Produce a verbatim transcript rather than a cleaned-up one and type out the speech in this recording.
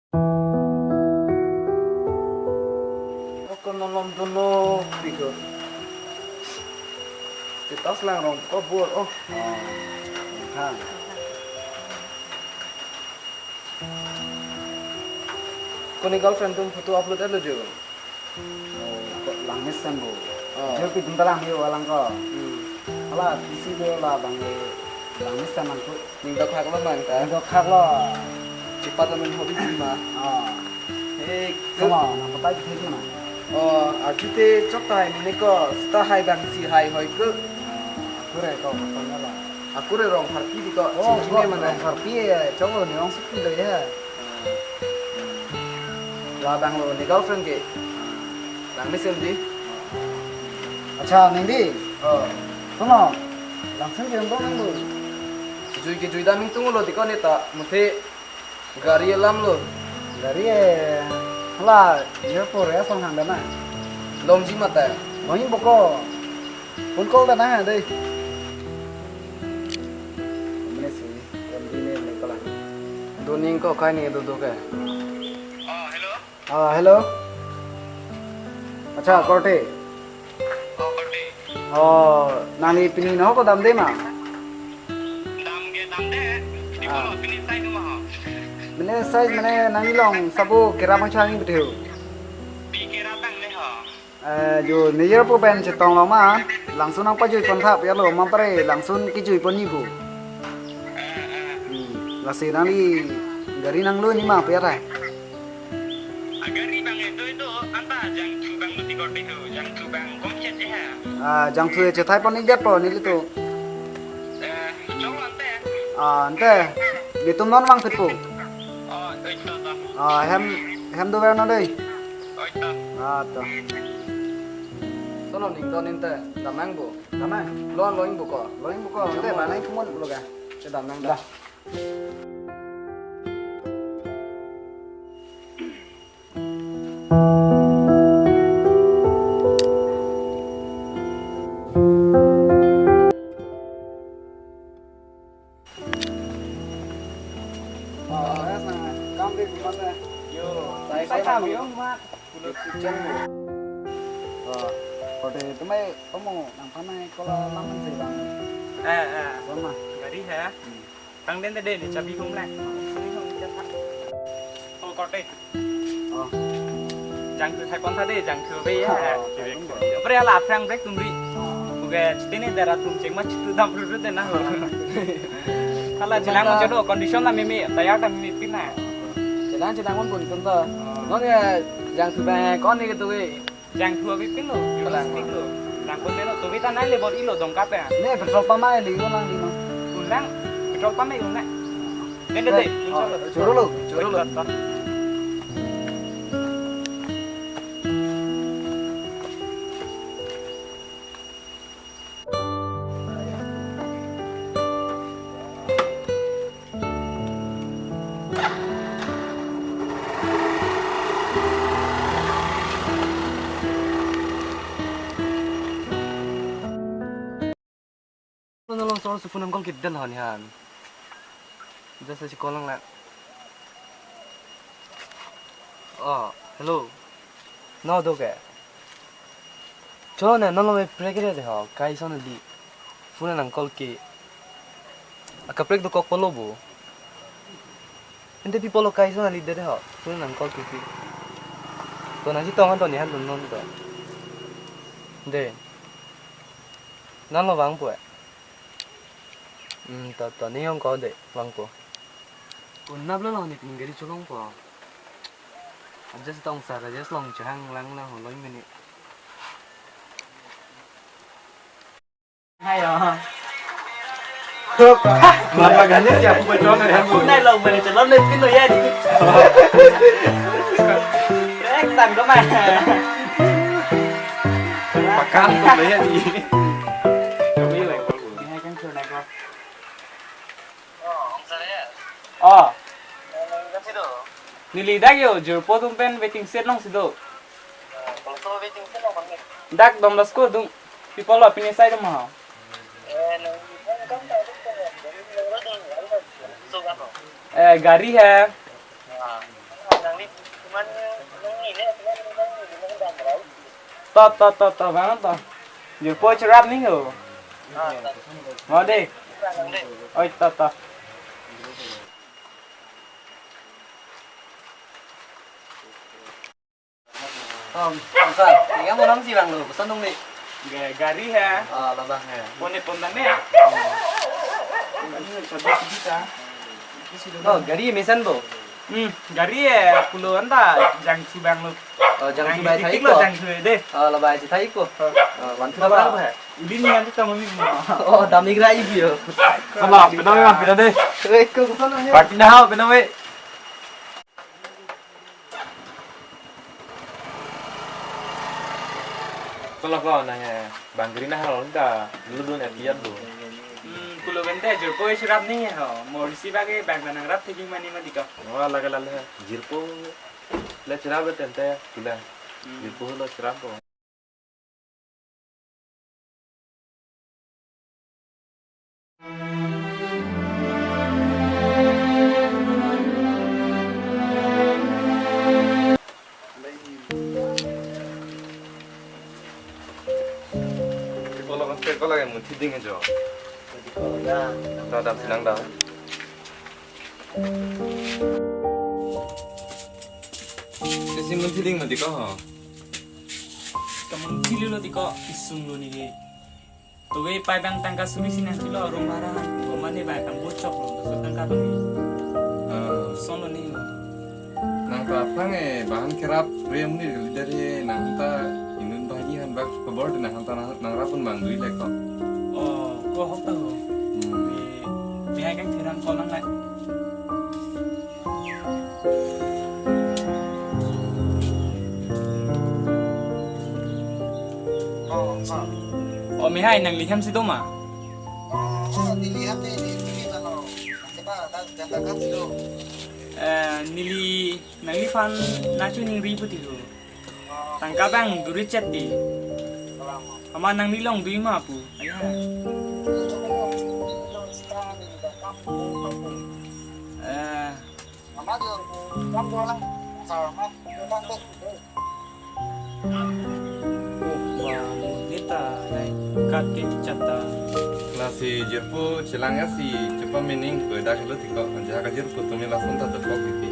Oh, ko non lom dunlo, biko. Status lang rong ko bor, oh. Ha. Ko ne girlfriend atum photo upload-etlo jo. Oh, ko langmesen bo. Oh. Jor pi dum ta lang yo lang ko. Hmm. Hala, busy do la bang le langmesen lang ko. Ning dokhak lo mang ta. Ning dokhak lo. Chepat lo men hobi ji ma. Oh. Hey, ko. Sama, nang patai ji ma. Oh, arju te chok tahai mene ko. Seta hai bang si hai hoi ko. Akure ko, kosonnya la. Akure Rongpharpi di ko. Oh, Chinchine ko mana? Rongpharpi ya. Chok lo ne rong sukun do ya. La bang lo ne girlfriend ke. Langmesen di. Accha, neng di. Oh. Sono. Langsun ke untong nang lo. Jui ke jui dam ingtung lo di ko ne ta. Muthe gari alam lo. Gari eh. La, ye pore asong hang dana. Longji mata. Longji boko. Phone call dana dei. Mene si, M D ne le kola. Doning ko kai ne do do ke. Oh, hello. Ah, hello. Accha, korte. Oh, korte. Oh, nangli pini no ko damde ma? Dam ke damde. Di Ah. Ko pini sai duma ho. Mene size mene nangli long sabo kera pangchang ni betul. Pi kera bang le ho. Eh, jo New Year pu pen chetong lo ma, langsun nang pajui pon thap ya lo, ma pare langsun kijui pon ni bu. Hmm, lasi nangli gari nang lo ni ma pu ya thai. Agari bang itu itu anta jangthu bang lo ti korte ho, jangthu bang komchet je ha. Ah, jangthu e chethai pon ni det po neli tu. Eh, chong lo ante. Ah, ante. Netum non vang phit pu. Oh, itu to. Ah, hem hem do ver no dei. Oh, itu. Ah, to. Sono ning don inte, damnang bu. Damnang? Lon lon bu ko. Lon bu ko. Ante banai kumon lo ga. Ke damnang da. Dah. Yo, sai sai kam yo ma. Pulut kucing lo. Oh, korte tumai kamu nang panai kola laman sih bang. Eh, eh. Sama. Gari ha. Hmm. Tang den de de ni chabi hum le. Oh, korte. Oh. Jangthu thai pon tha de, jangthu be ya. Oh, thai pon. Pre ala aphrang break tum ri. Oh. Oke, chitini dera tum cheng ma chitu dam ru ru de na ho. Hala chenang mo jodo condition na mimi, tayar ta mimi pin na. Chenang chenang mon pun tum ta. Oh. Non ya jangthu ba kon ni ke tu ke. Jangthu abi pin lo, Kalang. Plastic lo. Nang kon lo, tu kita nai le bor ilo dong kape. Ne petrol pump ai le yo nang di no. Unang, petrol pump ai unang. Den de de, eh, insya Allah. Oh, choro lo, choro lo. Nalong sor supun nangkol kit den hon han. Just si call lang la. Oh, hello. No do ke. Cholo ne, non lo me prek re de ho, kai son di. Phone nangkol ke. Akaprek dokok pulo bo. Ante pi pulo kai son di de de ho. Phone nangkol ke pi. To nangchetong han to ni han dun non to. De. Non lo vangpo eh. Hmm, to to ne yong ko de vangpo. Ko nap lo lo ni pin gari cholong po. Adjust tong sar, adjust long chehang lang lang ho lo mene. Hai yo. Mahatma Gandhi siap ko chong kan bu. Nai long mene cholong le pin lo ya di. Ek tang ko ma. Pakan to lo ya di. Kami lo. Ni hai kan chonai ko. Oh. Neli dak yo, jirpo atum pen waiting shed along si do. Dak Don Bosco adung. Pi pulo pini sai do ma ho. Eh, gari hai. To, to, to, to, bang to. Jirpo cherap ning ho. Mo de. Oi, to, to. Om, om sir, ini kamu nam si bang lo, koson dong ni? Ga-, gari he. Ah, labang he. Pone pon dam he. Oh, gari mesen bo? Hmm, gari he, pulo anta, jangsu bang lo. Oh, jangsu bai thai ko. Jangsu de. Oh, labai si thai ko. Oh, wan thu labang he. Udi ni nanti tamu ni. Oh, dami grai bio. Sama, penang ya, penang de. Wei, ko koson dong ni? Party na hao, penang wei. Kalau kau nanya, bang gari na halo nda, dulu dulu epiat dulu. Hmm, pulo bente jirpo cherap ning ho. Morsi bage bang nangrap thinking mani mati ka. Wah, lagi lalu he. Jirpo le cherap le tente, pulang. Hmm. Jirpo lo cherap ko. Kalau kan, kalau yang mau tiding aja. Dah, dah, senang dah. Sesi mun tiding mati ko ho. Kamun tilo ti ko isung lo ni. Tuwe pai bang tangka suri sinang tilo room bhara. Room mane bai kan bocok lo, so tangka bang ni. Ah. Son lo ni. Nang ta aphrang e bahan kerap rem ni leader he, nang ta inut banghini han bak kabor de nang ta nang, nangrap pon bang dui le ko. Oh, ko hok ta ho. Hmm. Ni, ni hai kan kerang ko nang nai. Oh, ma. Oh, mi hai nangli hem si do ma? Oh, neli hem ni, ni, ni, ano, nang siapa, nang, nang, nang, nang, si do. Eh, neli, nangliphan nangchiningri pu ti ho. Tangka bang duri chet di. Ama nangli long dui ma pu. Aya. Eh. Oh, wa, neta, nai, kat ke chata. Lasi jirpo chelang ya si cepa mening ko dak lo ti ko, anja ka jirpo tumi lason ta depok iti.